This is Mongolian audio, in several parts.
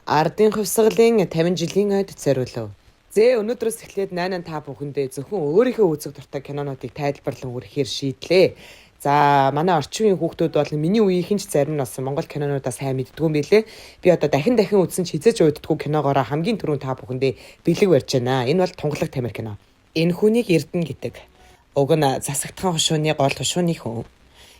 Ардын хувьсгалын 50 жилийн ойд зориулав. Зээ өнөөдрөөс эхлээд 8 та бүхэндээ зөвхөн өөрийнхөө үзэх дуртай кинонуудыг тайлбарлан өгөхөөр шийдлээ. За манай орчин үеийн хүүхдүүд бол миний үеийнхэн ч зарим нь бас Монгол кинонуудаа сайн мэддгүй юм билээ. Би одоо дахин дахин үзсэн ч хэзээ ч уйддаггүй киногоороо хамгийн түрүүнд та бүхэндээ бэлэг барьж байна. Энэ бол Тунгалаг тамир кино. Энэ хүнийг Эрдэнэ гэдэг. Уг нь засагдхан хушууны гол хушууны хүн.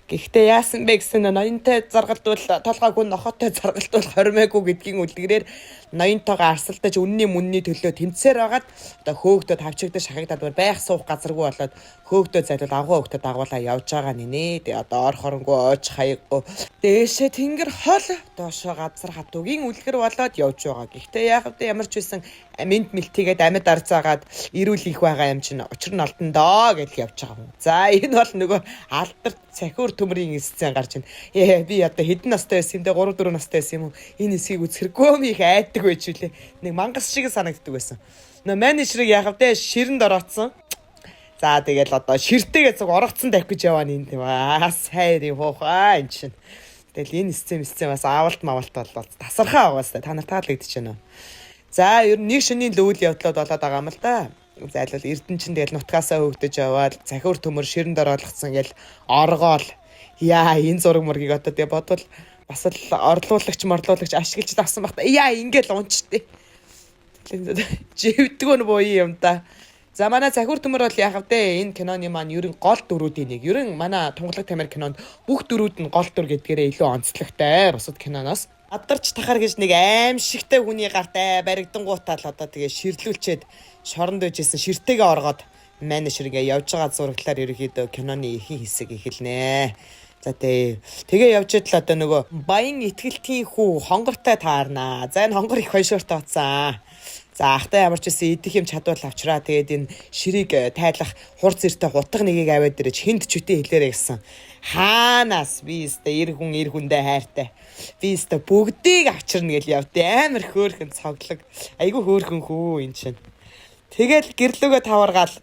Гэхдээ яасан бэ гэсэн ноёнтой заргалдвал толгойг нохотой заргалдвал хормойгүй гэдгийн үлгэрээр ноёнтойгоо арсалдаж үнний мөнний төлөө тэмцээр байгаад одоо хөөгдөд хавчигдаж шахагдаад бүр байх суух газаргүй болоод хөөгдөө зайлвал авгай хөөгдөд дагуулаа явж байгаа нинэ. Тэгээ одоо ор хоронгүй ойж хаяггүй дээшээ тэнгэр хол доошоо газар хатуугийн үлгэр болоод явж байгаа. Гэхдээ яг вэ ямар ч байсан мэнд мэлтийгээд амьд арзаагаад эрүүл их байгаа юм чинь учир нь олдон доо гэж явж байгаа юм. За энэ бол нөгөө алдарт цахиур төмрийн сцен гарч байна. Ээ би одоо хэдэн настай байсан юм бэ? 3 4 настай байсан юм уу? Энэ хэсгийг үзэхэргүй юм их айддаг байж үлээ. Нэг мангас шиг санагддаг байсан. Нөө менежерийг яхав те ширэнд ороодсон. За тэгэл одоо ширтэйгээ зүг орогцсон тавих гэж яваа нин тийм аа сайр юм хуухаа эн чинь. Тэгэл энэ сцен бас аавалт мавалт боллоо. Тасархаа байгаастай та нар таалагдчих байна уу? За ер нь нэг шөнийн л үйл явдлууд болоод байгаа юм л да. Зайлвал Эрдэнэ чинь тэгэл нутгаасаа хөөгдөж яваад цахиур төмөр ширэнд ороолгцсан гэл оргоол. Яа энэ зураг мургийг одоо тэгээ бодвол бас л орлуулагч морлуулагч ашиглаж авсан баг та. Яа ингээл унчтээ. Живдгүү нь буян юм да. За манай цахиур төмөр бол яхав дээ энэ киноны маань ерөн гол дүрүүдийн нэг. Ерөн манай Тунгалаг тамир кинонд бүх дүрүүд нь гол дүр гэдгээрээ илүү онцлогтой бусад киноноос. Адарч тахар гэж нэг аимшигтай хүний гартай баригдангуутаа л одоо тэгээ ширлүүлчээд шоронд байжсэн ширтэйгээ оргоод менежер ингээ явж байгаа зураглалаар ерөөхдөө киноны ихэнх хэсэг эхэлнэ. За тэгээ явж идэл одоо нөгөө баян итгэлтийн хүү хонгортой таарнаа. За энэ хонгор их хойшоортой утсан. За ахтай ямар ч байсан идэх юм чадвал авчраа. Тэгээд энэ ширийг тайлах хурц эртэ хутга нэгийг аваад ирэж хинт чүтээ хэлээрэй гэсэн. Хаанаас би өстө эр хүн эр хүндээ хайртай. Би өстө бүгдийг авчирна гэж явдээ. Амар хөөхөн цоглог. Айгүй хөөхөн хүү эн чинь. Тэгэл гэрлүүгээ таваргаал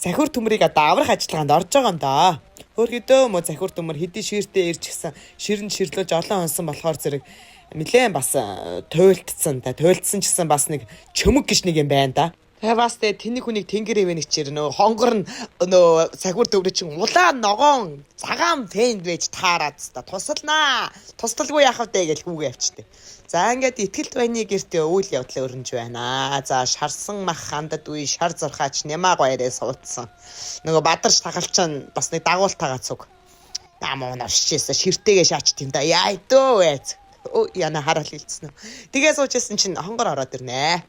захиур төмрийг одоо аврах ажиллагаанд орж байгаа юм да. Хөөрхөдөө мө захиур төмөр хэдий ширтээ ирж гисэн ширэнд ширлүүлж олон онсон болохоор зэрэг нилээн бас туйлдсан та туйлдсан ч гэсэн бас нэг чөмөг гэж нэг юм байна да. Тэгээ бас тэгээ тэнийг хүнийг тэнгэр ивэн ичээр нөө хонгор нь нөө сахиур төврө чин улаан ногоон цагаан фэнд байж таарад та тусалнаа. Туслалгүй яах вэ гэж хүүгээ авчтээ. За ингээд итгэлт байны гэртээ үйл явдлаа өрнж байна. За шарсан мах хандад үе шар зурхаач нямаа гоёрээ суудсан. Нөгөө бадарч тагалчан бас нэг дагуултайгаа цуг. Нам уу навшижсэн ширтэйгээ шаач тийм да. Яа дөө вэ. Өө яна хараал хэлсэн үү. Тэгээ суужсэн чинь хонгор ороод ирнэ.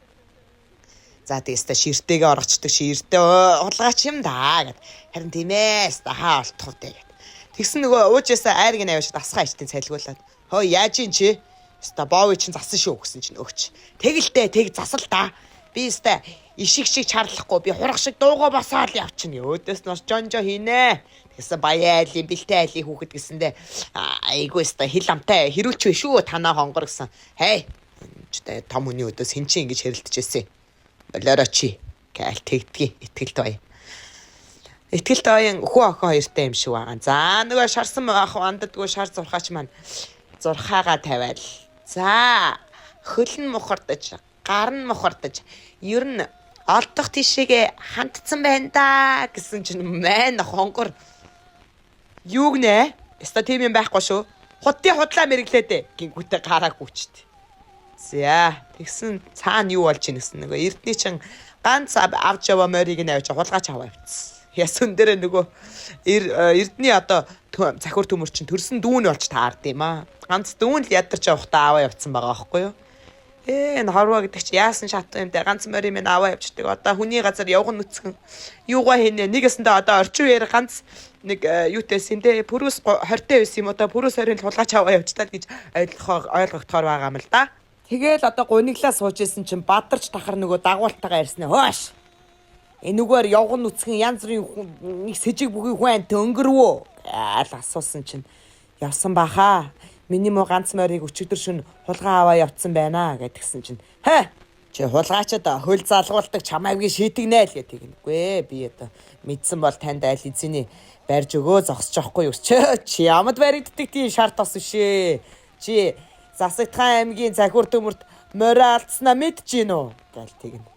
За тэгээс та ширтэйгээ оргочдөг ширтээ хулгайч юм да гэд. Харин тийм ээ хаа олдох вэ гэд. Тэгсэн нөгөө уужаасаа айрыг нь аваад дасгаа ичтэн цалгуулад. Хөө яаж ин чи? Ста боови чин засан шүү гэсэн чинь өгч. Тэгэлтэй тэг засал та. Би ста ишиг шиг чарлахгүй би хураг шиг дуугаа босоод явчихна. Өөдөөс нь бас жонжо хийнэ. Тэгсэн баяа айлын бэлтэй айлын хүүхэд гэсэндээ айгүй ста хил амтай хэрүүлч вэ шүү танаа хонгор гэсэн. Хей. Ч том хүний өдөөс хэн чи ингэж хэрэлдэжсэн. Болоороо чи гээл тэгдгийг итгэлт бая. Итгэлт баян хүү охин хоёртой юм шиг байгаа. За нөгөө шарсан ах анддаггүй шар зурхаач маань зурхаагаа тавиал. За хөл нь мухардаж, гар нь мухардаж ер нь олдох тийшээгээ хандцсан байна да гэсэн чинь мэн хонгор юу гинэ? Яста тийм юм байхгүй шүү. Худын худлаа мэрглээ дээ гингүүтээ гараагүй ч. За тэгсэн цаана юу болж ийн гэсэн нөгөө эрдний чин ганц авч яваа морийг нь авч хулгайч аваа явцсан. Ясан дээрээ нөгөө эрдний одоо цахиур төмөр чин төрсөн дүүн болж таард юм аа. Ганц дүүн л ядарч явахдаа аваа явцсан байгаа байхгүй юу? Энэ хорвоо гэдэг чи яасан шатуу юм бэ? Ганц морийг минь аваа явцдаг. Одоо хүний газар явган нүцгэн юугаа хийнэ? Нэг эсэндээ одоо орчин үеэр ганц нэг юутэйс юм те пүрүс 20 байсан юм одоо пүрүс 20-ын хулгайч аваа явцлаа гэж ойлгохоор байгаа юм л да. Тэгэл одоо гуниглаа сууж исэн чинь бадарч тахар нөгөө дагуултайгаа ярьсан. Хөөш. Энүүгээр явган нүцгэн янз бүрийн нэг сэжиг бүхий хүн амт өнгөрвөө аал асуусан чинь явсан баха. Миний муу ганц морийг өчигдөр шөнө хулгай аваа явцсан байна гэдгсэн чинь хэ чи хулгайчад хөл залгуулдаг чамайг шийтгнэ л гэдэг. Үгүй ээ би одоо мэдсэн бол танд айл эзэний барьж өгөө зогсож явахгүй юу чи ямад баригддаг тийм шар тос бишээ. Чи Засагдхан аймгийн Захиур төмөрт Морь алдснаа мэдэж гин үү гэл тэгнэ.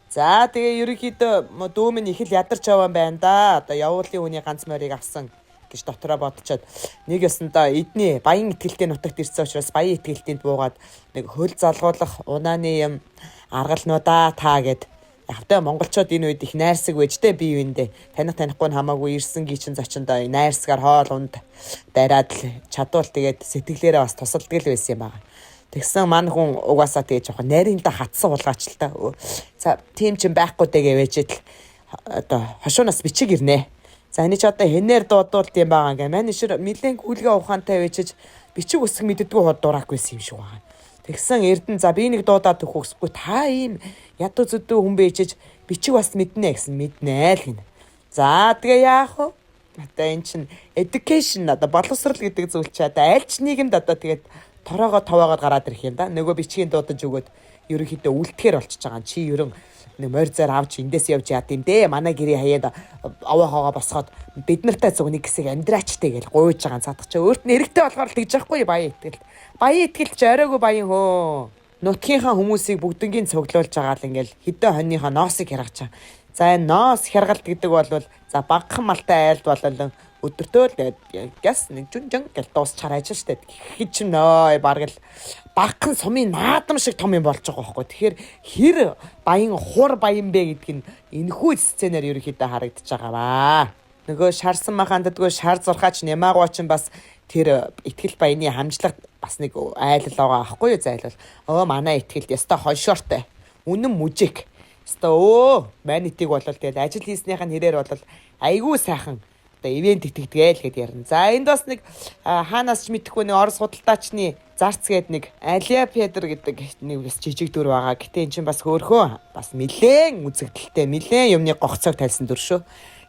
За тэгээ ерөнхийдөө дүүм нь их л ядарч явсан байна да. Одоо явуулын хүний ганц морийг авсан гэж дотроо бодчоод нэг ёсондоо эдний баян итгэлтэй нутагт ирсэн учраас баян итгэлтэнд буугаад нэг хөл залгуулах унааны юм аргалнуудаа та гэд. Явтай монголчууд энэ үед их найрсаг байж тэ бие биендээ таних танихгүй нь хамаагүй ирсэн гичин зочиндоо найрсгаар хоол унд бариад л чадвал тэгээд сэтгэлээрээ бас тусалдаг л байсан юм байна. Тэгсэн мань хүн угаасаа тэгээ жоохон нарийнда хатсан хулгаач л та. За тийм ч байхгүй дээ гэвээжээд л одоо хошуунаас бичиг ирнэ. За энэ ч одоо хэнээр дуудуулт юм байгаа ингээ. Мань ишэр нилээн гүйлгээ ухаантай байжиж бичиг үсэг мэддэггүй хот дураагүйсэн юм шиг байгаа. Тэгсэн Эрдэн за би нэг дуудаад өгөх үсгүй та ийм ядуу зүдүү хүн бийжиж бичиг бас мэднэ гэсэн мэднэ л гинэ. За тэгээ яах вэ? Одоо эн чин education одоо боловсрал гэдэг зүйл чи одоо аль ч нийгэмд одоо тэгээд тороогоо товоогоод гараад ирэх юм да. Нөгөө бичгийн дуудаж өгөөд ерөнхийдөө үлдэхээр болчихж байгаа. Чи ерөн нэг морь зар авч эндээс явж яад юм дээ. Манай гэрээ хаяад овоо хоогоо босгоод бид нартай зүг нэг хэсэг амьдраач тэ гэж гуйж байгаа. Цаадах чи өөрт нь эрэгтэй болохоор л тэгж яахгүй баян итгэл. Баян итгэл чи оройгүй баян хөө. Нутгийнхаа хүмүүсийг бүгднгийн цуглуулж байгаа л ингээл хэдэн хоньныхоо ноосыг хяргаж байгаа. За энэ ноос хяргалт гэдэг бол за багахан малтай айлд болол өдөртөө л гяс нэг жүнжин гэл дуусчаар ажил штэ. Тэгэхэд чи нөө бараг л багахан сумын наадам шиг том юм болж байгаа байхгүй. Тэгэхээр хэр баян хур баян бэ гэдг нь энэхүү сценаар ерөнхийдөө харагдаж байгаа баа. Нөгөө шарсан маханддгүй шар зурхаач нямаагуу ч бас тэр итгэл баяны хамжлага бас нэг айлал байгаа аахгүй юу зайлвал. Өө манай итгэлд яста хоншоортой. Үнэн мүжик. Яста өө манитыг болол тэгэл ажил хийснийх нь хэрээр болол айгүй сайхан одоо ивент итгэдэг л гэд ярина. За энд бас нэг хаанаас ч мэдэхгүй нэг орос худалдаачны зарц гээд нэг Алия Педр гэдэг нэг бас жижиг дүр байгаа. Гэтэ эн чинь бас хөөрхөө бас нилээн үзэгдэлтэй нилээн юмны гогцоог тайлсан дүр шүү.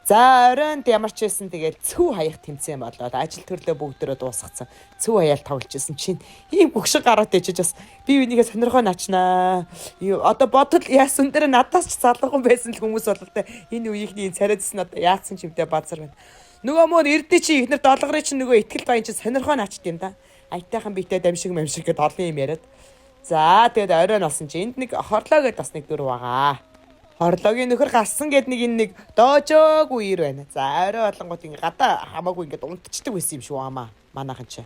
За оройнд ямар ч байсан тэгэл цөв хаях тэмцээн болоод ажил төрлөө бүгдөрөө дуусгацсан. Цөв хаяал тоглож исэн чинь ийм гөгшин гараад ичиж бас би энийгээ сонирхоо начнаа. Одоо бодвол яасан дээр надаас ч залуухан байсан л хүмүүс болол та энэ үеийнхний царайдсан одоо яатсан ч юмтай базар байна. Нөгөө мөр эрдээ чи ихнэр долгорын чи нөгөө итгэл баян чи сонирхоо начт юм да. Аятайхан битэй дамшиг мамшиг гэд олон юм яриад. За тэгээд оройн болсон чи энд нэг хорлоо гэд бас нэг дүр байгаа. Хорлогийн нөхөр гарсан гэд нэг энэ нэг доожоогүй ир байна. За орой болонгууд ингээ гадаа хамаагүй ингээд унтчдаг байсан юм шүү амаа. Манайхан чи.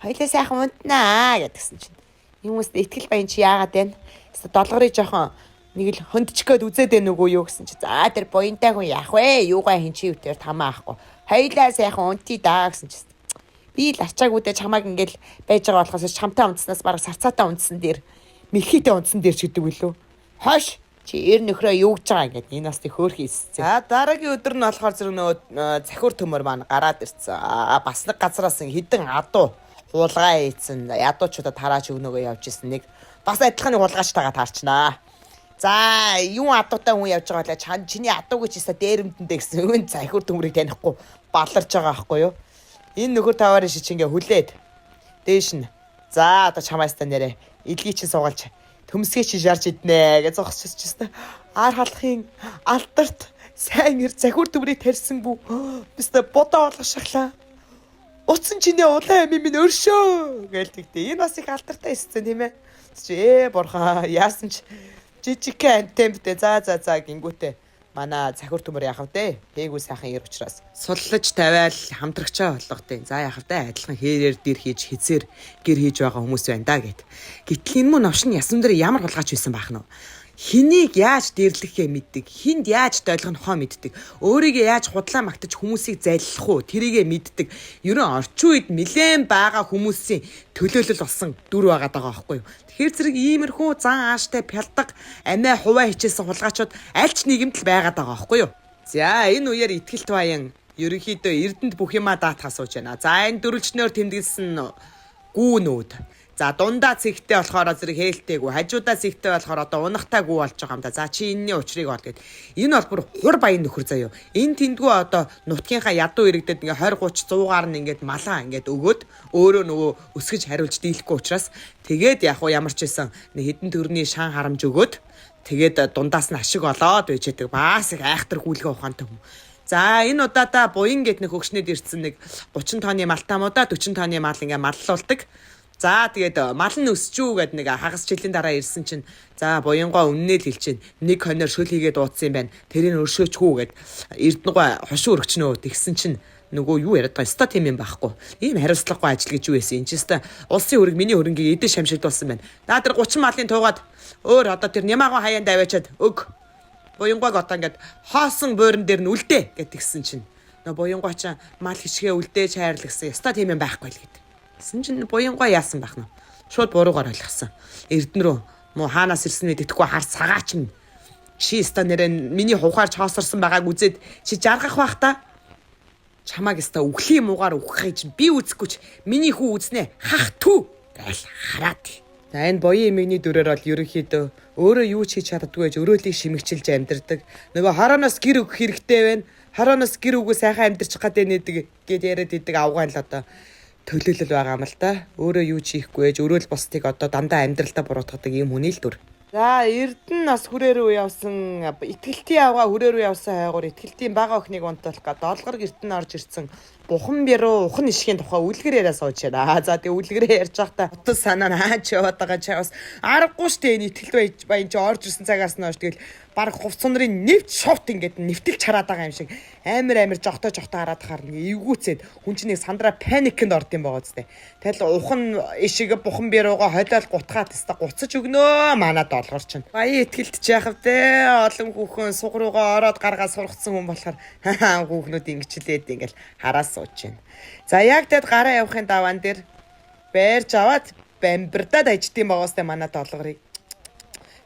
Хоёлаа сайхан унтнаа гэдгсэн чинь. Юм уус итгэл баян чи яагаад вэ? Хэвээ долгорыг жоохон нэг л хөндчих гээд үзээд байна үгүй юу гэсэн чи. За тэр буянтай хүн яах вэ? Юугаа хин чи үтээр тамаа ахгүй. Хоёлаа сайхан унтъя даа гэсэн чи. Би л ачаагүйдээ чамааг ингээл байж байгаа болохоос чамтай унтснаас бараг сарцаатай унтсан дээр мэлхийтэй унтсан дээр ч гэдэг үлээ. Хойш чи эр нөхрөө юу гэж байгаа ингээд энэ бас тэг хөөх хийссэн. За дараагийн өдөр нь болохоор зэрэг нөгөө захиур төмөр маань гараад ирсэн. Бас нэг газараас хідэн адуу хулгай хийцэн. Ядуучуудад тарааж өгнөгөө явж исэн нэг бас адилхан нэг хулгайчтайгаа таарчнаа. За юун адуутай хүн явж байгаа лээ. Чан чиний адуу гэж хийсэ дээрэмдэндээ гэсэн өн захиур төмрийг танихгүй баларч байгаа байхгүй юу? Энэ нөхөр таваар шиг чи ингээ хүлээд дээш нь. За одоо чамаастаа нэрэ илгий чи суугалж төмсгий чи жарж иднэ гэж зогсчихсон. Ар халахын алдарт сайн ир захиур төмрийг тарьсан бүү. Бистэ бодоо болгох шахлаа. Утсан чиний улаан амийн минь өршөө гээл тэгтээ. Энэ бас их алдартай эсцэн тийм ээ. Чи бурхан яасан ч жижигхэн антемтэй за за за гингүүтээ манай захиур төмөр яах вэ? Хээгүү сайхан ир учраас суллаж тавиал хамтрагчаа болгох тийм. За яах вэ? Адилхан хээрээр дэр хийж хизээр гэр хийж байгаа хүмүүс байна да гэд. Гэтэл энэ мөн новшин ясан дээр ямар хулгайч байсан байх нь вэ? Хэнийг яаж дэрлэхээ мэддэг, хинд яаж долгонохоо мэддэг, өөрийгөө яаж худлаа магтаж хүмүүсийг заллах уу, тэрийгэ мэддэг. Ерөн орчин үед нэлээд байгаа хүмүүсийн төлөөлөл болсон дүр байгаад байгаа байхгүй юу? Тэгэхээр зэрэг иймэрхүү зан ааштай пялдаг, амиа хуваа хичээсэн хулгайчууд аль ч нийгэмд л байгаад байгаа байхгүй юу? За энэ үеэр итгэлт баян ерөнхийдөө эрдэнд бүх юмаа даатгаа сууж байна. За энэ дөрвөлжнөөр тэмдэглэсэн гүүнүүд. За дундаа цэгтэй болохоор зэрэг хээлтэйгүү, хажуудаа цэгтэй болохоор одоо унахтай гүү болж байгаа юм да. За чи энэний учрыг ол гэд. Энэ бол бүр хур баян нөхөр заяо. Энэ тэндгүү одоо нутгийнхаа ядуу иргэдэд ингээ 20 30 100-аар нь ингээд малаа ингээд өгөөд өөрөө нөгөө өсгөж хариулж дийлэхгүй учраас тэгээд яг уу ямар ч байсан нэг хэдэн төрний шан харамж өгөөд тэгээд дундаас нь ашиг олоод байж байдаг. Бас их айхтар гүйлгээ ухаантай хүн. За энэ удаадаа буян гэд нэг хөгшнөд ирсэн нэг 30 тонны малтаа муудаа 40 тонны мал ингээ маллуулдаг. За тэгээд мал нь өсчүү гэд нэг хагас жилийн дараа ирсэн чинь за буянгоо үннээ л хэлж чинь нэг хоноор шөл хийгээд уудсан юм байна. Тэрийг өршөөчхүү гэд Эрдэнэгүй хошуу өргөчнөө тэгсэн чинь нөгөө юу яриад байгаа өстой тийм юм байхгүй. Ийм хариуцлагагүй ажил гэж юу байсан. Энд чинь өстой улсын хөрөг миний хөрөнгийг эдэн шамшигдуулсан байна. Наа тэр 30 малын туугаад өөр одоо тэр нямаагаа хаяанд аваачаад өг. Буянгойг одоо ингээд хоосон буурин дээр нь үлдээ гэд тэгсэн чинь нөгөө буянгой чинь мал хичгээ үлдээж хайрлагсан. Өстой тийм юм байхгүй л гэд. Тэгсэн чинь буянгой яасан байх нь. Шууд буруугаар ойлгосон. Эрдэнэ рүү муу хаанаас ирсэн вэ гэдэхгүй хар цагаач нь чи өстой нэрээ миний хувхаар чоосорсон байгааг үзээд чи жаргах бах та. Чамааг өстой үхлийн муугаар үхэх чинь би үзэхгүй ч миний хүү үзнэ хах тү гайл хараад. За энэ буян эмэгний дүрээр бол ерөнхийдөө өөрөө юу ч хийж чаддгүй байж өрөөлийг шимэгчилж амьдардаг. Нөгөө хорооноос гэр өгөх хэрэгтэй байна. Хорооноос гэр өгөө сайхан амьдарчих гээд нэдэг гэд яриад идэг авгаан л одоо төлөөлөл байгаа юм л та. Өөрөө юу ч хийхгүй байж өрөөл бусдыг одоо дандаа амьдралдаа буруутгадаг юм хүний л дүр. За Эрдэнэ нас хүрээ рүү явсан итгэлтийн авгаа хүрээ рүү явсан хайгуур итгэлтийн бага охиныг унтуулах га долгор гэртэн орж ирсэн бухан бэрүү ухан ишгийн тухай үлгэр яриа сууж байна. За тэгээ үлгэрээ ярьж байхдаа утас санаа нь хаач яваад байгаа чаас аргагүй штэ энэ итгэл баян чи орж ирсэн цагаас нь хойш тэгэл баг хувц сунрын нэвт шовт ингээд нэвтэлж хараад байгаа юм шиг амар амар жогтой жогтой хараад хаар нэг эвгүүцээд хүн чинь нэг сандраа паникэнд орд юм байгаа зү. Тэгэл ухан ишиг бухан бэрүүгөө холиол гутгаад теста гуцаж өгнөө манай долгор чинь. Баян итгэлт ч яах вэ? Олон хүүхэн суг руугаа ороод гаргаа сургацсан хүн болохоор хүүхнүүд ингэчлээд ингээл хараа сууж байна. За яг тэд гараа явахын даваан дээр байрж аваад бамбирдаад аждсан байгоостай манай долгорыг.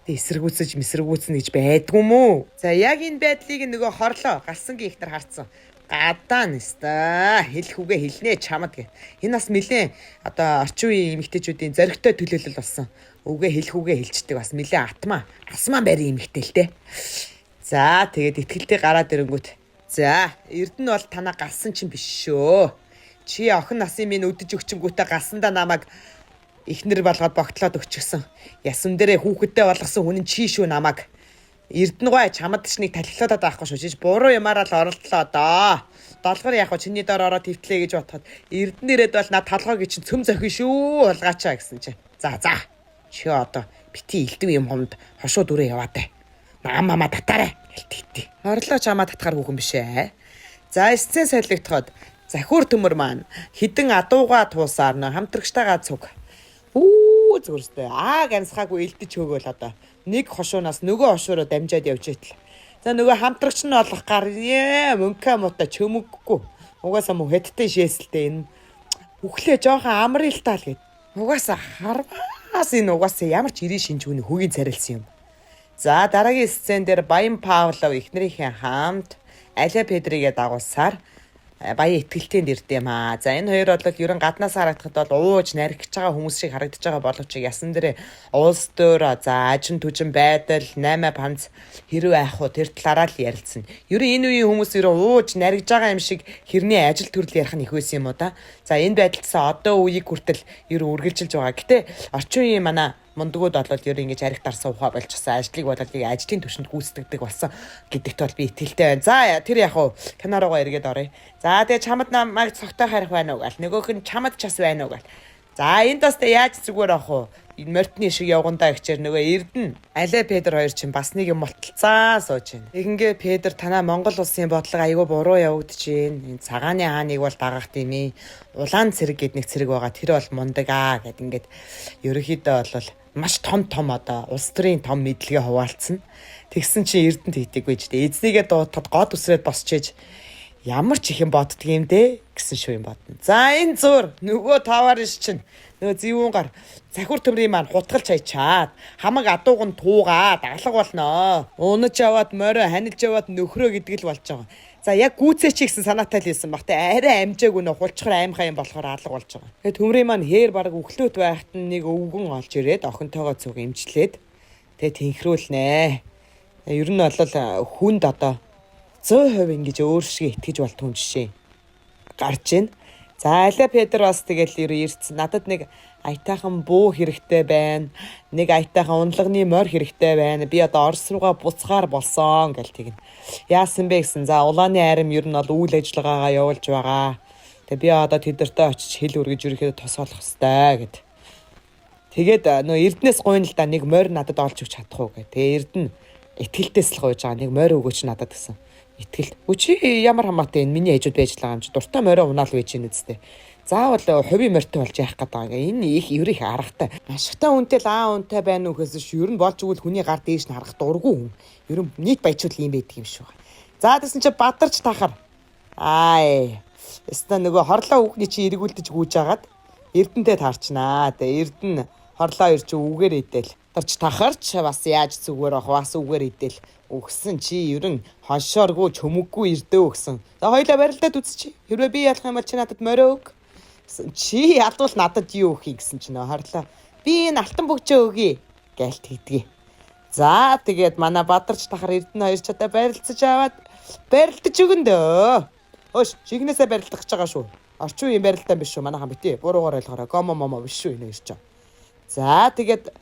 Тэг эсэргүүцэж мэсэргүүцнэ гэж байдгүй мүү? За яг энэ байдлыг нөгөө хорлоо галсангийн ихнэр харцсан. Гадаа нэстэ хэлэх үгээ хэлнэ чамд гэ. Энэ бас нэлээд одоо орчин үеийн эмэгтэйчүүдийн зоригтой төлөөлөл болсон. Үгээ хэлэх үгээ хэлчдэг бас нэлээд атмаа асмаа байрын эмэгтэй л те. За тэгээд итгэлтэй гараад ирэнгүүт за Эрдэнэ бол танаа галсан чинь биш шүү. Чи охин насын минь өдөж өгчөнгүүтээ галсандаа намайг эхнэр болгоод богтлоод өгчихсөн. Ясан дээрээ хүүхэдтэй болгосон хүн нь чи шүү намайг. Эрдэнэ гой чамд ч нэг талхилуудаад байхгүй шүү. Чиж буруу юмараа л оролдлоо доо. Долгор яг чиний дор ороод твтлээ гэж бодоход Эрдэнэ ирээд бол над толгой гэж цөм зохин шүү улгаачаа гэсэн чи. За за. Чи одоо бити элдв юм хомд хошуу дүрээ яваатай. Нам мама татаарай гэлтэгтээ. Хорлоо чамаа татхаар хүүхэн биш ээ. За эсцэн солигдоход захиур төмөр маань хідэн адууга туусаар нөө хамтрагчтайгаа цуг. Үү зүрстэй. Аа ганцхаагүй элдэж хөөгөөл одоо. Нэг хошуунаас нөгөө хошууроо дамжаад явж итэл. За нөгөө хамтрагч нь олох гар ээ мөнхө муута чөмөггүй. Угаасаа мөн хэдтэй шээсэлтэй энэ үхлээ жоохон амрыг л таал гэд. Угаасаа харваас энэ угаасаа ямар ч ирийн шинж хүний хөгийн царилсан юм. За дараагийн сцен дээр Баян Павлов эхнэрийнхээ хамт Аля Педригээ дагуулсаар баян итгэлтэйнд ирдэм аа. За энэ хоёр бол ерөн гаднаас харагдахад бол ууж нархиж байгаа хүмүүс шиг харагдаж байгаа боловч ясан дээр улс төр за ажин түжин байдал 8 панц хэрв айх уу тэр талаараа л ярилцсан. Ерөн энэ үеийн хүмүүс ерөн ууж нархиж байгаа юм шиг хэрний ажил төрөл ярих нь их байсан юм уу да. За энэ байдалцсан одоо үеийг хүртэл ерөн үргэлжилж байгаа. Гэтэ орчин үеийн манай мундгууд бол ер ингэж ариг дарсан ухаа болчихсон. Ажлыг болол яг ажлын түвшинд гүйцэтгэдэг болсон гэдэгт бол би итгэлтэй байна. За тэр яг уу кино руугаа эргээд оръё. За тэгээ чамд намайг цогтой харих байна уу гал. Нөгөөх нь чамд час байна уу гал. За энд бас тэ яаж зүгээр ах уу? Морьтны шиг явгандаа ихчээр нөгөө Эрдэнэ Алей Педр хоёр чинь бас нэг юм мулталцаа сууж байна. Тэгингээ Педр танаа Монгол улсын бодлого айгүй буруу явагдаж байна. Энэ цагааны хааныг бол дагах тийм ээ. Улаан цэрэг гэд нэг цэрэг байгаа. Тэр бол мундаг аа гэд ингээд ерөнхийдөө бол маш том том одоо улс төрийн том мэдлэгээ хуваалцсан. Тэгсэн чинь Эрдэнэ тэгдэггүй ч дээ. Эзнийгээ дуудахад гол үсрээд босчээж ямар ч их юм боддөг юм дээ гэсэн шүү юм бодно. За энэ зур нөгөө таваарш чинь нөгөө зэвүүн гар захиур төмрийн маань хутгалж хайчаад хамаг адууг нь туугаад алга болноо. Унаж яваад морой ханилж яваад нөхрөө гэдэг л болж байгаа. За яг гүцээч гэсэн санаатай л байсан баг те арай амжаагүй нөх хулчхар аймхаа юм болохоор алга болж байгаа. Тэгээ төмрийн маань хээр баг өглөөт байхад нь нэг өвгөн олж ирээд охинтойгоо цуг имжлээд тэгээ тэнхрүүлнэ. Ер нь бол хүнд одоо 100% ингэж өөр шиг итгэж болтгүй юм жишээ гарч ийн. За Аля Педр бас тэгэл ер ирсэн. Надад нэг аятайхан буу хэрэгтэй байна. Нэг аятайхан унлагны морь хэрэгтэй байна. Би одоо Орос руугаа буцгаар болсон гэл тэгнэ. Яасан бэ гэсэн. За улааны арим ер нь бол үйл ажиллагаагаа явуулж байгаа. Тэгээ би одоо тэдэртэй очиж хэл үргэж ерөөхдөө тосоолох хэвээр гэд. Тэгээд нөө Эрдэнэс гуйна л да, нэг морь надад олж өгч чадах уу гэх. Тэгээ Эрдэнэ итгэлтээс л гуйж байгаа, нэг морь өгөөч надад гэсэн. Итгэл. Үгүй, чи ямар хамаатай, энэ миний хажууд байж л байгаа юм чи, дуртай морио унаал байж гин үсттэй. Заавал хувийн морьтой болж яах гээд байгаа юм. Энэ их ер их аргатай. Ашигтай үнэтэй л аа үнэтэй байна уу гэхээс ш ер нь болж игэл хүний гар дээш нь харах дургүй хүн. Ер нь нийт баячууд ийм байдаг юм шүү. За, тэгсэн чи бадарч тахар. Аа. Яста нөгөө хорлоо хүүхний чи эргүүлдэж гүйж агаад Эрдэнтэй таарчнаа. Тэгээ Эрдэн хорлоо хоёр чи үгээр идэл. Тарч тахарч бас яаж зүгээр ах, бас үгээр идэл. Өгсөн чи ер нь хоншооргүй чөмөггүй ирдөө өгсөн. За, хоёлаа барилдаад үзчихье. Хэрвээ би ялах юм бол чи надад морио өг. Чи ядвал надад юу өгөх юм гэсэн чинь хорлоо. Би энэ алтан бөгжөө өгье гэлт хийдгээ. За, тэгээд манай бадарч тахар Эрдэнэ хоёр ч одоо барилцаж аваад барилдаж өгөн дөө. Хөөш, жигнэсээ барилдах гэж байгаа шүү. Орчин үеийн барилдаан биш шүү. Манайхан бити буруугаар ойлгоорой. Гомо момо биш шүү энэ хоёр ч. За, тэгээд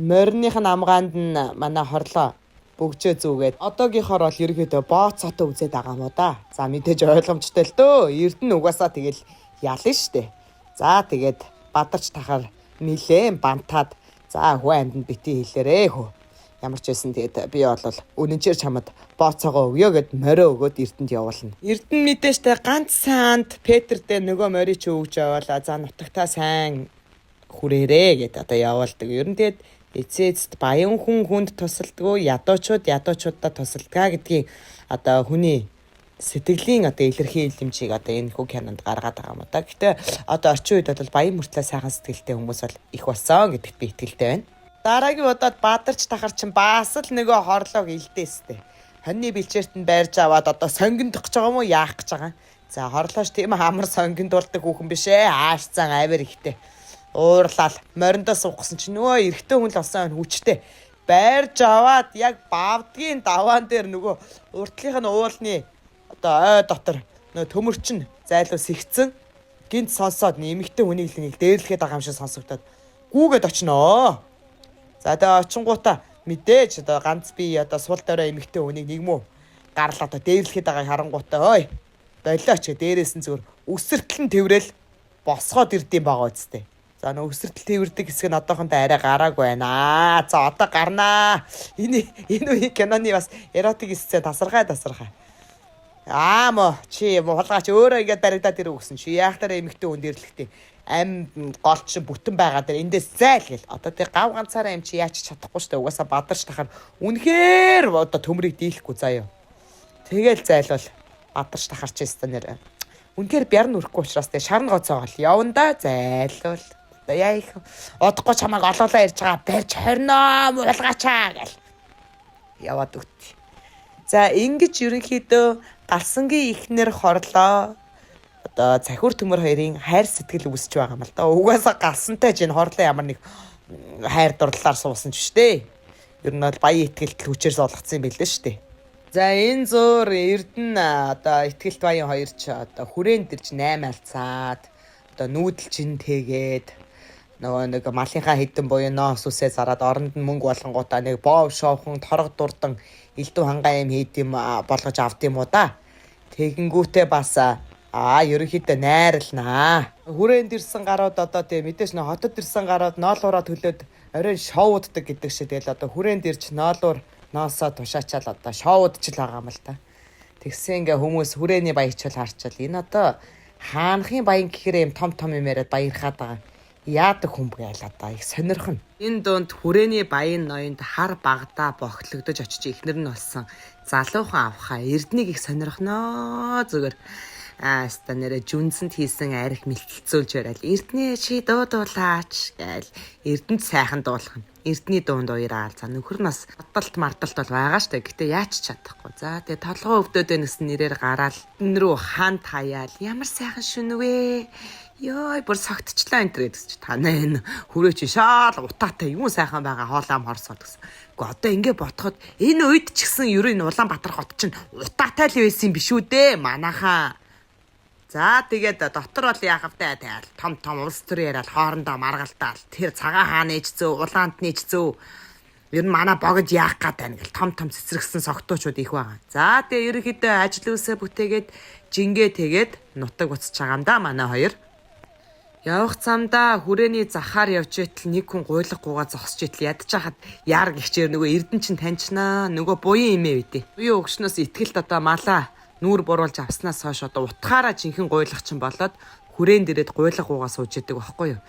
мориных нь амгаанд нь манай хорлоо бөгжөө зүгээд одоогийнхоор бол ерөөхдөө бооцоотой үзээд байгаа юм уу да. За, мэдээж ойлгомжтой л дөө. Эрдэнэ угаасаа тэгэл ялна штэ. За, тэгээд бадарч тахаар нилээн бантаад, за, хүү амьданд бити хэлээрээ хөө. Ямар ч байсан тэгээд би бол үнэнчээр чамд бооцоогоо өгөө гэд морио өгөөд Эрдэнэт явуулна. Эрдэнэ мэдээж тэ ганц саанд Петрдээ нөгөө морийг чи өгж яваалаа. За, нутагтаа сайн хүрээрээ гэд одоо явуулдаг. Ер нь тэгээд эцээ эцэст баян хүн хүнд тусалдгүй, ядуучууд ядуучуудаа тусалдгаа гэдгийг одоо хүний сэтгэлийн одоо илэрхийлэмжийг одоо энэ хүү кинонд гаргаад байгаа юм да. Гэхдээ одоо орчин үед бол баян мөртлөө сайхан сэтгэлтэй хүмүүс бол их болсон гэдэгт би итгэлтэй байна. Дараагийн удаад бадарч тахар чинь бас л нөгөө хорлоог илдээстэй. Хоньны бэлчээрт нь байрж аваад одоо сонгиндох гэж байгаа юм уу, яах гэж байгаа. За, хорлоош тийм амар сонгиндуулдаг хүүхэн биш ээ. Ааш зан авир ихтэй. Уурлал мориндоо суух гэсэн чинь нөгөө эрэгтэй хүн л болсон хүчтэй. Байрж аваад яг бавдгийн даваан дээр нөгөө уртлынх нь уулны одоо ой дотор нөгөө төмөрч нь зайлуу сэгцэн гинт сонсоод эмэгтэй хүнийг л нэг дээрлэхэд байгаа юм шиг сонсогдоод гүүгээд очноо. За, тэгээ очингуудаа мэдээж одоо ганц би одоо сул дорой эмэгтэй хүнийг нэг мүү гарал одоо дээрлэхэд байгааг харангуутаа ой болооч гэ дээрээс нь зүгээр өсөртөл нь тэврээл босгоод ирдэм байгаа үсттэй. За, нөө өсөртөл тэвэрдэг хэсэг нь одоохондоо арай гараагүй байна. За, одоо гарнаа. Энэ үеийн киноны бас эротик сцен тасархай тасархай. Аа мо чи хулгаач өөрөө ингэж баригдаад ирв гэсэн чи яах дараа эмэгтэй хүн дэрлэхтэй ам гол чинь бүтэн байгаа дээр эндээс зайл гэл. Одоо тэг гав ганцаараа юм чи яач чадахгүй штэ. Угаасаа бадарч тахаар үнэхээр одоо төмрийг дийлэхгүй заяа. Тэгэл зайлвал бадарч тахарч өстө нэр. Үнэхээр бяр нүрэхгүй учраас тэг шарн гоцоогоол яванда зайлвал. Одоо яа их удахгүй чамайг олоолаа ирж байгаа, барьж хорноо муулгаачаа гэл. Яваад өгт. За, ингэж ерөнхийдөө галсангийн ихнэр хорлоо одоо цахиур төмөр хоёрын хайр сэтгэл үүсэж байгаа юм л да. Угаасаа галсантай ч энэ хорлоо ямар нэг хайр дурлалаар суусан ч биш дээ. Ер нь бол баян итгэлт хүчээр суулгацсан юм билээ шүү дээ. За, энэ зуур Эрдэнэ одоо итгэлт баян хоёр ч одоо хүрээнд ирж 8 алцаад одоо нүүдэл чин тэгээд нөгөө нэг малынхаа хідэн буян ноос үсээ зараад оронд нь мөнгө болгонгуудаа нэг боов шоухан торог дурдан элдв хангаа юм хийд юм болгож авд юм уу да. Тэгэнгүүтээ бас ерөнхийдөө найрлнаа. Хүрээнд ирсэн гарууд одоо тийм мэдээж нөө хотод ирсэн гарууд ноолуураа төлөөд оройн шоуддаг гэдэг шиг тэгэл одоо хүрээнд ирж ноолуур ноосоо тушаачаал одоо шоудч л байгаа юм л та. Тэгсэн ингээ хүмүүс хүрээний баячвал харчвал энэ одоо хаанхын баян гэхээр юм том том юм яриад баярхаад байгаа. Яадаг хүн гээл одоо их сонирхно. Энэ дунд хүрээний баян ноёнд хар багада бохитлогдож очиж эхнэр нь болсон залуухан авхаа Эрднийг их сонирхноо зүгээр. Аста нэрэ жүнзэнд хийсэн арх мэлтэлцүүлж барайл. Эрднээ чи дуудуулаач гээл Эрдэнэт сайхан дуулах нь. Эрдний дуунд уяраал. За, нөхөр нь бас бодолт мардалт бол байгаа штэ. Гэтэ яач чадахгүй. За, тэгээ толгой өвдөд байна гэсэн нэрээр гараал энэ рүү ханд хаяал. Ямар сайхан шүн вэ? Йой, бүр согтчлаа энэ төр гэсэн чи танаа энэ хүрээ чи шаал утаатай юу сайхан байгаа хоолаам хорсоод гэсэн. Гэхдээ одоо ингэ ботход энэ үед ч гэсэн ер нь Улаанбаатар хот чинь утаатай л байсан юм биш үү дээ манайхаа. За, тэгээд дотор бол яах вэ тайл том том улс төр яриад хоорондоо маргалдаал тэр цагаан хааны ч зөө улаантны ч зөө ер нь манай богд яах гээд байна гэл том том цэцэрхсэн согтуучууд их байгаа. За, тэгээ ерөнхийдөө ажил үсээ бүтээгээд жингээ тэгээд нутаг буцаж байгаа юм да манай хоёр. Явах замдаа хүрээний захаар явж байтал нэг хүн гуйлах гуйгаа зогсож байтал ядаж хахад яар гихчээр нөгөө эрдэн чинь таньчнаа, нөгөө буян имээ үдэ. Буян өгшнөөс итгэлт одоо малаа нүүр буруулж авснаас хойш одоо утгаараа жинхэнэ гуйлах чинь болоод хүрээн дээрээд гуйлах гуйгаа сууж идэг байхгүй юу.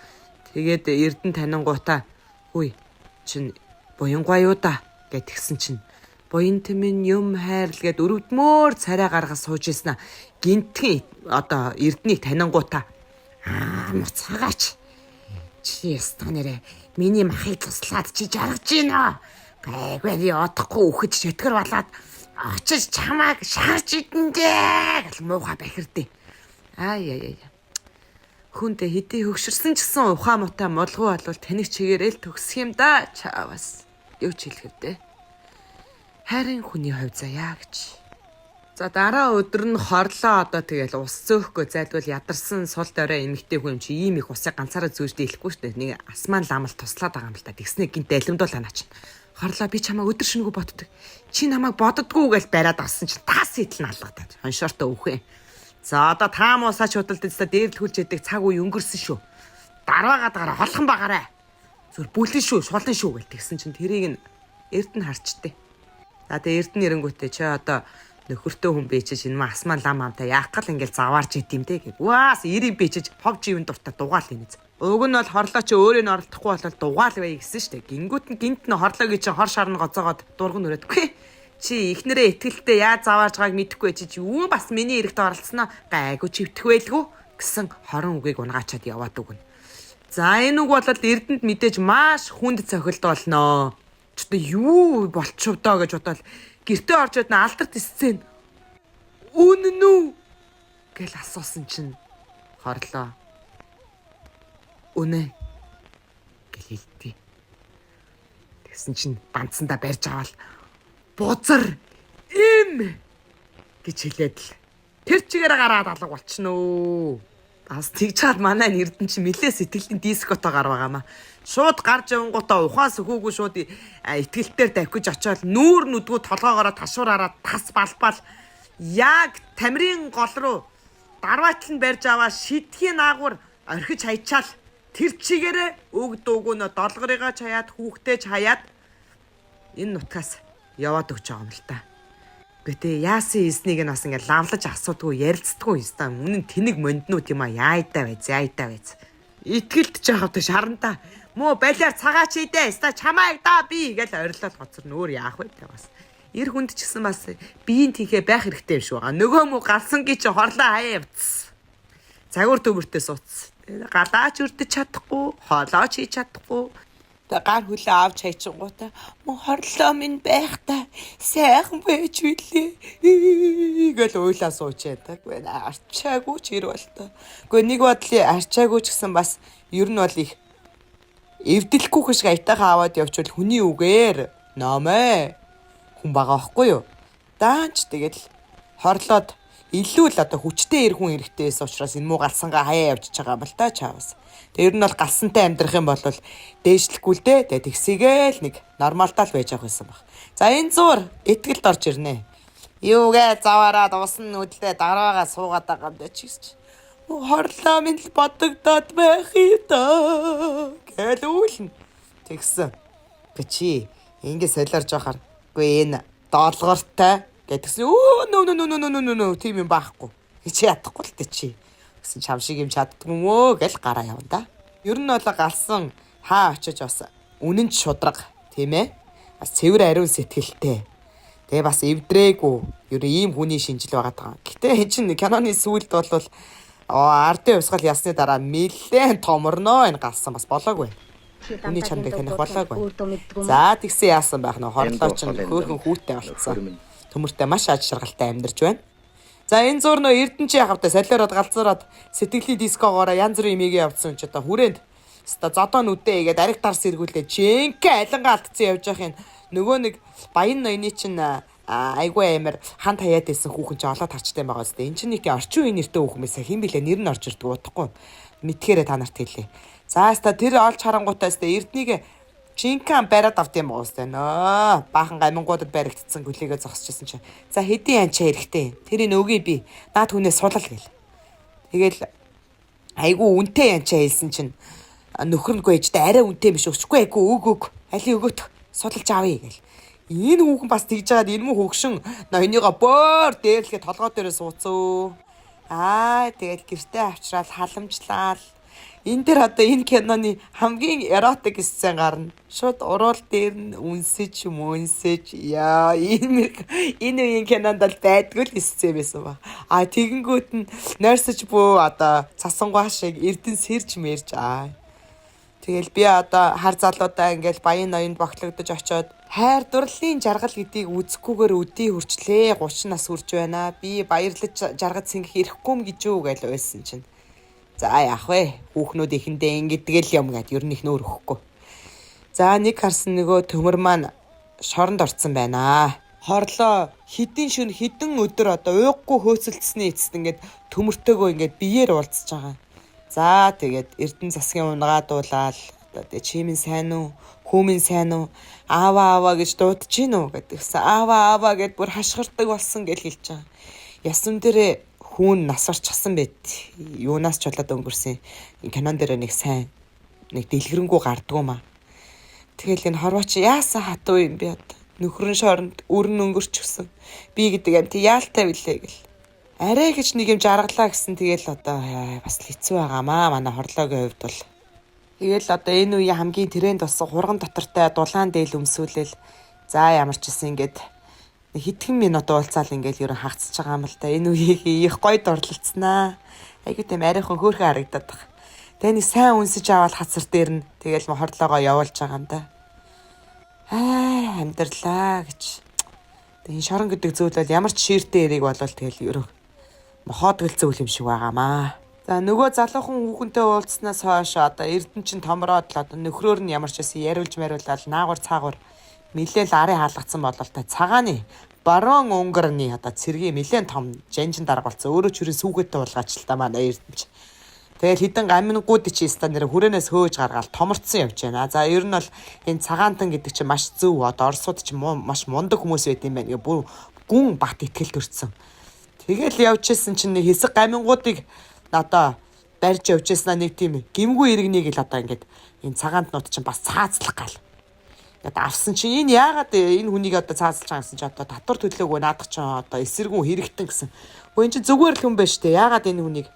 Тэгээд эрдэн танингуудаа хүй чин буян гуай юу да гэт тэгсэн чинь буян тэмэн юм хайрл гэд өрөвдмөр царай гаргаж сууж ийсэн. Гинтхэн одоо эрднийг танингуудаа аа муцгаач чи ястаа нэрэ миний махыг туслаад чи жаргаж гинэ. Гайгүй би одохгүй үхэж шөтгөр болоод очиж чамааг шаарч идэндээ гэл муухай бахирдээ. Ай яй яй. Хүндээ хэдий хөгшөрсөн ч гэсэн ухаан муутай мулгуу болвол таних чигээрэл төгсөх юм да. Чаавас юу ч хэлэх вдэ. Хайрын хүний хувь заяа гэж. За дараа өдөр нь хорлоо одоо тэгэл ус зөөхгүй зайлвал ядарсан сул дорой эмэгтэй хүн юм чи ийм их усыг ганцаараа зөөж дийлэхгүй шүү дээ. Нэг асман ламал туслаад байгаа юм л та. Тэгснэ гинт алимдуул анаа чинь. Хорлоо би чамайг өдөр шөнөгүй боддог. Чи намайг боддгоо гэж бариад авсан чинь тас идэл нь алгадаад. Хоншоортой өвхөө. За одоо та муусаа шудалд эцээ дээрлэхүүлж яадаг цаг үе өнгөрсөн шүү. Дараагаа дараа холхон багаарай. Зүр бүлэн шүү, шулан шүү гэл тэгсэн чинь тэрийг нь Эрдэнэ харчтээ. За тэгээ Эрдэнэ эрэнгүүтээ чи одоо нөхөртөө хүн бийчиж энэ маа асман лам амтай яах гал ингээл заваарч идэм те гэ. Уаас эрийн бийчиж хов живэн дуртай дугаал инэз. Уг нь бол хорлоо чи өөрөө нь оролдохгүй болол дугаал бай гэсэн штэ. Гингүүт нь гинт нь хорлоо гэж хор шарна гоцоогоод дурган өрөөдгүй. Чи эхнэрээ итгэлтэй яаж заваарж байгааг мэдэхгүй чи юу бас миний эрэхт оролцсноо гайгүй чивтэх байлгүй гэсэн хорон үгийг унгаачаад яваад өгнө. За энэ үг бол Эрдэнэт мэдээж маш хүнд цохилт болноо. Ч одоо юу болчихв доо гэж бодоол гэртээ орж ирээд алдарт сцен үнэн үү гэл асуусан чинь хорлоо. Үнэ гэл хэлдий. Тэгсэн чинь ганцсандаа барьж аваад бузар им гэж хэлээд л тэр чигээр гараад алга болчихно. Бас тэгж чад манай Эрдэнэ чи нилээ сэтгэлийн диското гар байгаамаа. Шууд гарч явангуудаа ухаан сөхөөгүй шууд итгэлтээр давхиж очиод нүүр нүдгүү толгоогоороо ташуураараа тас балбал яг тамирын гол руу дарваатал нь барьж аваа шидхийн наагур орхиж хайчаал тэр чигээрээ өг дуугүй нөө долгорыгоо чаяад хүүхдээ чаяад энэ нутгаас яваад өгч байгаа юм л та. Гэтэ яасан хийснийг нь бас ингээд лавлаж асуудгүй ярилцдаггүй юм. Үнэн тэнэг монднууд юм а яайдаа байз яайдаа байз. Итгэлт жаахав тэ шарантаа. Мөө балиар цагаач идэ. Ста чамайг да би гэл орилол гоцор нөөр яах вэ тэ бас. Эр хүнд ч гэсэн бас биеийн тэнхээ байх хэрэгтэй юм шүү. Нөгөө мө галсан ги чи хорлоо хаяа явцсан. Загвар төмөртэй сууц. Галаач өрдөж чадахгүй, хоолооч хийж чадахгүй. Тэг гар хүлээ авч хайчингуудаа мөн хорлоо минь байхдаа сайхан байж үлээ гэл уйлаа сууч яадаг. Арчаагүй ч ир болтой. Гэхдээ нэг бодлын арчаагүй ч гэсэн бас ер нь бол их эвдлэхгүй хэшиг аятайхан аваад явчвал хүний үгээр номээ хүн байгаа байхгүй юу? Даанч тэгэл хорлоод илүү л одоо хүчтэй эр хүн хэрэгтэй байсан учраас энэ муу галсангаа хаяа явчихж байгаа юм л та чаавас. Тэр ер нь бол галсантай амьдрах юм бол дээшлэхгүй л дээ. Тэгээ тэгсийгээл нэг нормалтай л байж явах байсан баг. За энэ зур итгэлд орж ирнэ. Юугээ заваараа дуусна нүдлээ дараагаа суугаад байгаа юм даа чигс чи. Хорлоо минь л бодогдоод байх юм даа. Гэл үүлнэ. Тэгсэн. Тэ чи ингэ солиорж байхаар үгүй энэ долгортой гэдгсэн. Өө нөө нөө нөө нөө нөө нөө тийм юм байхгүй. Чи ядахгүй л тэ чи. Гэсэн чам шиг юм чаддгүй юм өө гэл гараа явна да. Ер нь бол галсан хаа очиж бас үнэн ч шудраг тийм ээ. Бас цэвэр ариун сэтгэлтэй. Тэгээ бас эвдрээгүй. Ер нь ийм хүний шинжил байгаа даа. Гэтэ эн чинь киноны сүүлд бол ардын хувьсгал ясны дараа нэлээд томорноо энэ галсан бас болоогүй. Хүний чанарыг таних болоогүй. За тэгсэн яасан байх нэ хорлоо чинь хөөхөн хүүтэй болцсон. Төмөртэй маш аж жаргалтай амьдарч байна. За энэ зур нөө Эрдэнэ чи яхав та солиороод галзуураад сэтгэлийн дискогоороо янз бүрийн имигээ явцсан ч одоо хүрээнд ста зодоо нүдээ игээд ариг тарс эргүүлээ жинхэнэ алингаа алдсан явж байхын нөгөө нэг баян ноёны чинь айгүй амир хан таяад байсан хүүхэн чи олоод харчтай байгаа зү. Энд чинь нэг тийм орчин үеийн нэртэй хүүхэн байсан. Хин блэ нэр нь орж ирдэг удахгүй. Мэдхээрээ та нарт хэлье. За ста тэр олж харангуутаа ста Эрднийг жинхэнэ бариад авд юм байгаа зү. Нөө баахан гамингуудад баригдсан гөлийгөө зогсчихсон чинь. За хэдийн янчаа эрэхтэй. Тэрийг өгье би. Наад хүнээ сулал гэл. Тэгэл Айгу үнэтэй янчаа хэлсэн чинь нөхөр нь гүй ээжтэй арай үнэтэй биш өчгүй айгу өг өг алийг өгөөт судалж авъя гэл. Энэ хүүхэн бас тэгж жагаад энэ мөн хөгшин ноёныгоо бөөр дээрлэгээ толгой дээрээ сууцсан. Аа тэгэл гэртээ авчраал халамжлал. Энэ дээр одоо энэ киноны хамгийн эротик сцен гарна. Шууд уруул дээр нь үнсэж мөнсөж яа энэ энэ үеийн кинонд бол байдгүй л сцен байсан ба. А тэгэнгүүт нь нойрсож бүү одоо цасангуй шиг эрдэн сэрж мэрж аа. Тэгэл би одоо хар залуудаа ингээл баян ноёнд бохлогдож очиод хайр дурлалын жаргал гэдгийг үзэхгүйгээр өдий хүрчлээ. 30 нас хүрч байна. Би баярлаж жаргаж сэнгэх ирэхгүй юм гэж юу гэж уйлсан чинь. За яах вэ? Хүүхнүүд ихэндээ ингэдэг л юм гэд ер нь их нөр өгөхгүй. За нэг харсан нөгөө төмөр маань шоронд орцсон байна. Хорлоо хэдэн шөнө хэдэн өдөр одоо ууггүй хөөцөлдсөний эцэст ингээд төмөртөөгөө ингээд биеэр уулзж байгаа. За тэгээд Эрдэнэ засгийн унгаадуулаад одоо тэг чимэн сайн уу, хүүмэн сайн уу, аава аава гэж дуудаж гин үү гэдгийгсэн. Аава аава гэд бүр хашгирдаг болсон гэж хэлж байгаа. Ясан дээрээ хүүн нас орчихсан байт. Юунаас ч болоод өнгөрсөн. Кинон дээр нэг сайн нэг дэлгэрэнгүй гардгуу маа. Тэгэл энэ хорвооч яасан хатуу юм бэ одоо. Нөхрөн шоронд өрн өнгөрчихсөн. Би гэдэг амт яалтай билээ гэл. Арай гэж нэг юм жаргалаа гэсэн тэгэл одоо бас л хэцүү байгаамаа манай хорлоогийн хувьд бол. Тэгэл одоо энэ үеийн хамгийн тренд болсон хурган дотортой дулаан дээл өмсүүлэл. За ямар ч гэсэн ингээд хэдхэн минут уулзаал ингээл ерөн хагцж байгаа юм л да. Энэ үеийн их гоё дурлалцснаа. Айгуу тийм арайхан хөөрхөн харагдаад баг. Тэгээ нэг сайн үнсэж аваад хацар дээр нь тэгэл хорлоогоо явуулж байгаа юм да. Аа амьдралаа гэж. Тэгээ энэ шорон гэдэг зүйл бол ямар ч ширтэн эрийг болол тэгэл ерөн мохоодгол зүйл юм шиг байгаамаа. За нөгөө залуухан хүүхэнтэй уулзснаас хойш одоо Эрдэнэ чинь томроод л одоо нөхрөөр нь ямар ч байсан яриулж мариулаад наагур цаагур нилээл арын хаалгацсан болол та цагааны баруун өнгөрний одоо цэргийн нилээн том жанжин дарга болсон. Өөрөө ч хүрэн сүүгээтэй уулгаач л та манай Эрдэнэ ч. Тэгэл хідэн гамингууд чи ста нэр хүрээнээс хөөж гаргаал томорцсон явж байна. За ер нь бол энэ цагаантан гэдэг чинь маш зөв одоо Оросууд чинь маш мундаг хүмүүс байт юм байна гэ бүр гүн бат итгэл төрсөн. Тэгэл явж исэн чинь нэг хэсэг гамингуудыг одоо барьж явж ирсэн нэг тийм гимгүү иргэнийг л одоо ингээд энэ цагаантнууд чинь бас цаацлах гал. Ингээд авсан чинь энэ яагаад энэ хүнийг одоо цаацлж байгаа гэсэн чи одоо татвар төлөөгүй наадах чинь одоо эсэргүүн хэрэгтэн гэсэн. Үгүй энэ чинь зүгээр л хүн байж тээ. Яагаад энэ хүнийг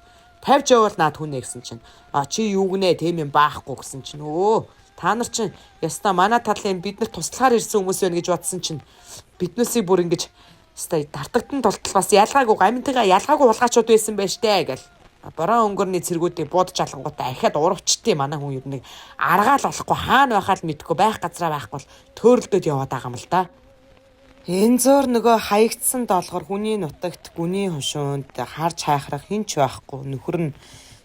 тавьж явуул наад хүнээ гэсэн чинь а чи юу гинэ тийм юм баахгүй гэсэн чинь өө та нар чинь яста манай талын бид нар туслахаар ирсэн хүмүүс байна гэж бодсон чинь биднээсийг бүр ингэж яста дартагтан тултал бас ялгаагүй гаминтайгаа ялгаагүй хулгайчуд байсан байж тээ гэл. Борон өнгөрний цэргүүдийг буудаж алангуудаа ахиад урвчтээ манай хүн ер нь аргаал болохгүй хаана байхаа л мэдэхгүй байх газараа байхгүй бол төөрөлдөд яваад байгаа юм л да. Энэ зөөр нөгөө хаягдсан долгор хүний нутагт гүний хушуунд харж хайхрах хинч байхгүй нөхөр нь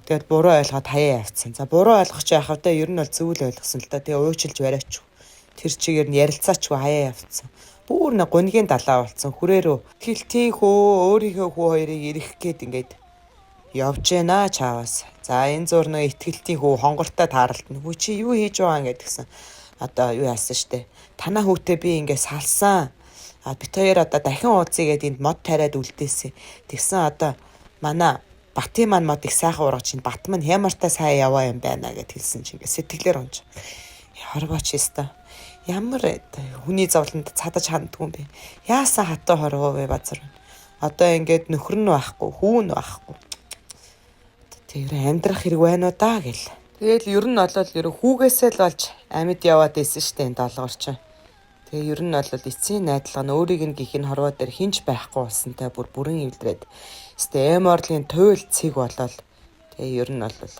тэгээд буруу ойлгоод хаяа явцсан. За буруу ойлгох чи яхав та ер нь бол зөв л ойлгосон л да. Тэгээ уучилж бариач. Тэр чигээр нь ярилцаач хаяа явцсан. Бүр нэг гунигийн далаа болцсон. Хүрээ рүү тэлтийн хөө өөрийнхөө хүү хоёрыг ирэх гээд ингээд явж гэнэ чаавас. За энэ зур нэг итгэлтийн хүү хонгортой тааралтна. Хүү чи юу хийж байгаа гэдгсэн. Одоо юу яасан штэ. Танаа хүүтэй би ингээд салсан. А бит хоёр одоо дахин уулзъя гэд энд мод тариад үлдээсэн. Тэгсэн одоо манай Батын маань мод их сайхан ургаж чинь Бат маань хямартай сайн яваа юм байна гэд хэлсэн чинь ингээд сэтгэлээр унж. Хорвооч өстой. Ямар хүний зовлонд цадаж ханддгүй юм бэ? Яасан хатуу хорвоо вэ базар. Одоо ингээд нөхөр нь байхгүй, хүү нь байхгүй. Тэр амьдрах хэрэг байна уу да гэл. Тэгэл ер нь бол ер хүүгээсээ л болж амьд яваад байсан штэ энэ долгоор чинь. Тэгээ ер нь бол эцсийн найдлага нь өөрийг нь гих энэ хорвоо дээр хинч байхгүй болсонтой бүр бүрэн эвлэрээд өстэй эм орлын туйл цэг болол тэгээ ер нь бол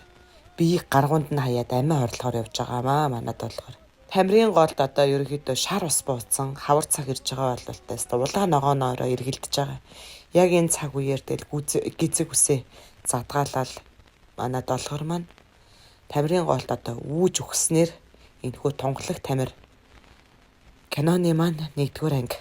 биеийг гаргуунд нь хаяад амиа хорлохоор явж байгаамаа манад болохоор. Тамирын голд одоо ерөнхийдөө шар ус бууцсан хавар цаг ирж байгаа бололтой өстэй улаан ногооноороо эргэлдэж байгаа. Яг энэ цаг үеэр тэгэл гизэг үсээ задгаалал манай долгор маань Тамирын голд одоо үүж өгснээр энэхүү тунгалаг тамир киноны маань 1-р анги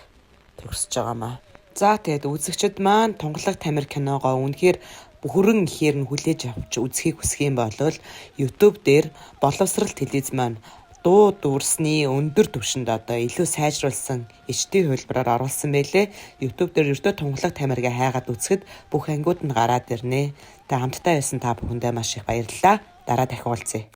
төгсөж байгаамаа. За тэгээд үзэгчд маань тунгалаг тамир киногоо үнэхээр бүрэн ихээр нь хүлээж авч үзхийг хүсэх юм бол YouTube дээр боловсрал телевиз маань Дуу дүрсний өндөр түвшинд одоо илүү сайжруулсан HD хувилбараар оруулсан байлээ. YouTube дээр ердөө тунгалаг тамиргээ хайгаад үзэхэд бүх ангиуд нь гараад ирнэ. Тэгээ хамтдаа байсан та бүхэндээ маш их баярлалаа. Дараа дахин уулзъя.